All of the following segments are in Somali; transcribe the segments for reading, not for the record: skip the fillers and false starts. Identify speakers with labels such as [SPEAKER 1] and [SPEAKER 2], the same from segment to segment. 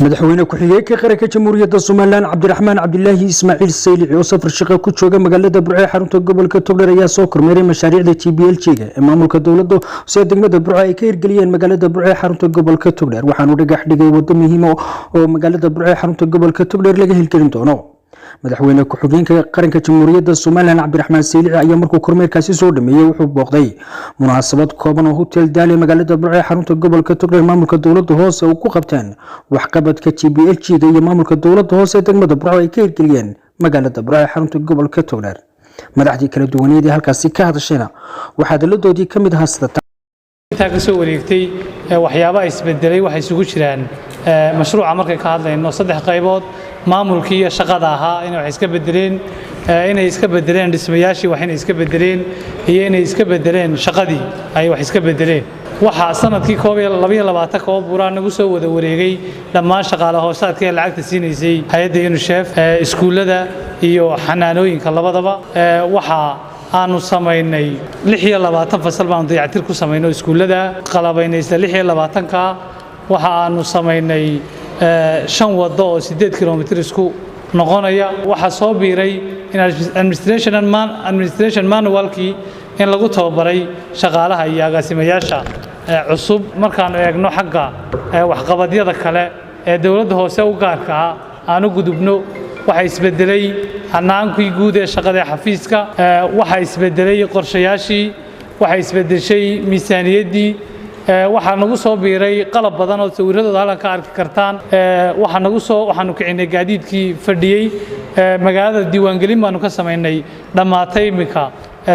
[SPEAKER 1] Madaxweyne ku-xigeenka qaranka Jamhuuriyadda Somaliland, Cabdiraxmaan Cabdilaahi Ismaaciil Saylici, oo safar shaqo ku jooga magaalada Burco ee xarunta gobolka Togdheer, ayaa soo kormeeray mashaariicda JPLG-ga ee maamulka dowladda hoose degmada Burco ay ka hirgeliyeen magaalada Burco ee xarunta gobolka Togdheer. Waxaanu dhagax dhigay wado muhiim oo magaalada Burco ee xarunta gobolka Togdheer laga hirgelin doono. Madaxweyne ku-xigeenka qaranka Jamhuuriyadda Somaliland, Cabdiraxmaan Saylici, ayaa markuu kormeerkaasi soo dhameeyey wuxuu booqday munaasabad kooban oo Hotel Daale magaalada Burco ee xarunta gobolka Togdheer maamulka dowladda hoose uu ku qabteen waxqabadka JPLG-ga iyo maamulka dowladda hoose ee degmada Burco ay ka hirgeliyeen magaalada Burco ee xarunta gobolka Togdheer. Madaxdii kala duwaneed ee halkaasi ka hadashayna waxaa hadalladoodii ka mid ahaa sida:
[SPEAKER 2] Intaa ka soo wareegtay, waxyaabaha isbedelay waxay isugu jiraan, mashruuca markay ka hadlayno, saddex qaybood: maamulkii iyo shaqada ahaa inay wax iska bedeleen, inay iska bedeleen dhismayaashii wax inay iska bedeleen, iyo inay iska bedeleen shaqadii ay wax iska bedeleen. Waxaa sanadkii 21-22 oo buuraa nagu soo wada wareegay dhammaan shaqaale hoosaadka ee lacagta siinaysay hay-adda UNICEF, iskuullada iyo xanaanooyinka labadaba. Waxaa aanu samaynay 26 fasal baanu dayactir ku samaynay oo iskuullada qalabaynay. Isla 26-ka waxa aanu samaynay shan waddo oo 8 kilomitir isku noqonaya. Waxaa soo biiray in administration manualkii in lagu tababaray shaqaalaha iyo agaasimayaasha cusub. Markaanu eegno xagga waxqabadyada kale ee dowladda hoose u gaarka ah aan u gudubno, waxaa isbedelay hanaankii guud ee shaqada ee xafiiska, waxaa isbedelay qorshayaashii, waxaa isbedeshay miisaaniyaddii, waxaa nagu soo biiray qalab badan oo sawiradooda halkan ka arki kartaan. Waxaa nagu soo waxaanu kicinay gaadiidkii fadhiyey magaalada. Diiwaangelin baanu ka samaynay dhammaatay iminka,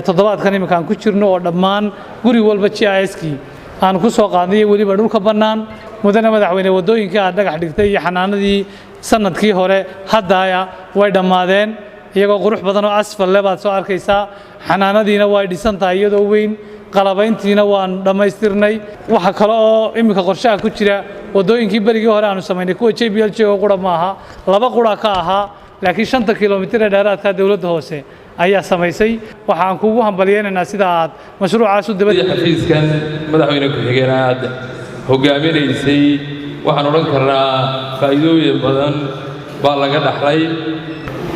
[SPEAKER 2] toddobaadkan iminka aan ku jirno, oo dhammaan guri walba GIS-kii aan ku soo qaadnay iyo weliba dhulka bannaan. Mudane madaxweyne, waddooyinkii aad dhagax dhigtay iyo xanaanadii sanadkii hore haddaaya way dhammaadeen iyagoo qurux badan oo asfal leh baad soo arkaysaa. Xanaanadiina way dhisan tahay iyadoo weyn, qalabayntiina waan dhammaystirnay. Waxa kale oo iminka qorshaha ku jira waddooyinkii berigii hore aanu samaynay, kuwa JPLG oo qura maaha, laba qura ka ahaa, laakiin 5-ta kilomitir ee dheeraadka dowladda hoose ayaa samaysay. Waxaan kugu hambalyeynaynaa sida aad mashruucaas u daba
[SPEAKER 3] Xafiiskan, madaxweyne ku-xigeen, aad hogaaminaysay, waxaan odhan karnaa faa'iidooyin badan baa laga dhaxlay.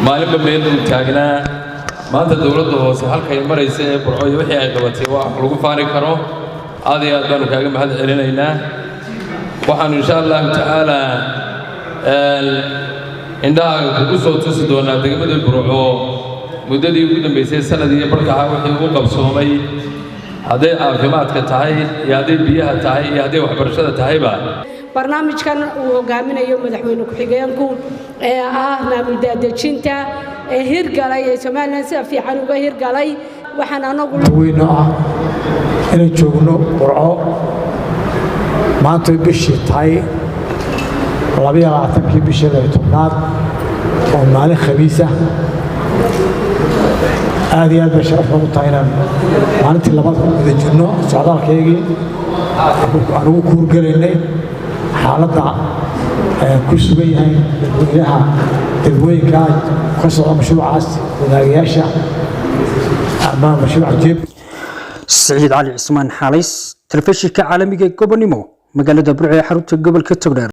[SPEAKER 3] Maalinba meel buu taagnaa. Maanta dowladda hoose halkay maraysa ee Burco iyo wixii ay qabatay waa wax lagu faani karo. Aad iyo aad baanu kaaga mahad celinaynaa. Waxaannu insha Allahu tacaalaa indhahaaga kugu soo tusi doonaa degmada Burco muddadii ugu dambaysay, sanad iyo barhkaha, wixii ugu qabsoomay, hadday caafimaadka tahay iyo hadday biyaha tahay iyo hadday waxbarashada tahayba.
[SPEAKER 4] Barnaamijkan uu hogaaminayo madaxweyne ku-xigeenku ee ah maamul daadejinta ee hirgalay, ee Somaliland sida fiican uga hirgalay, waxaan anagu
[SPEAKER 5] weyno ah inaan joogno Burco maanta, bishii tahay 22-kii bishii 12-aad, oo maalin Khamiis ah. Aad iyo aad bay sharaf noogu tahay inaan maalintii labaad ku guda jirno socdaalkaygii aan ugu kuurgelaynay xaaladda ku sugan yahay dadweynaha degmooyinka ka socda mashruucaas wadaagayaasha ama mashruuca jeeb.
[SPEAKER 1] Siciid Cali Cismaan Xaalays, telefishinka caalamiga ee Gobonimo, magaalada Burco ee xarunta gobolka Togdheer.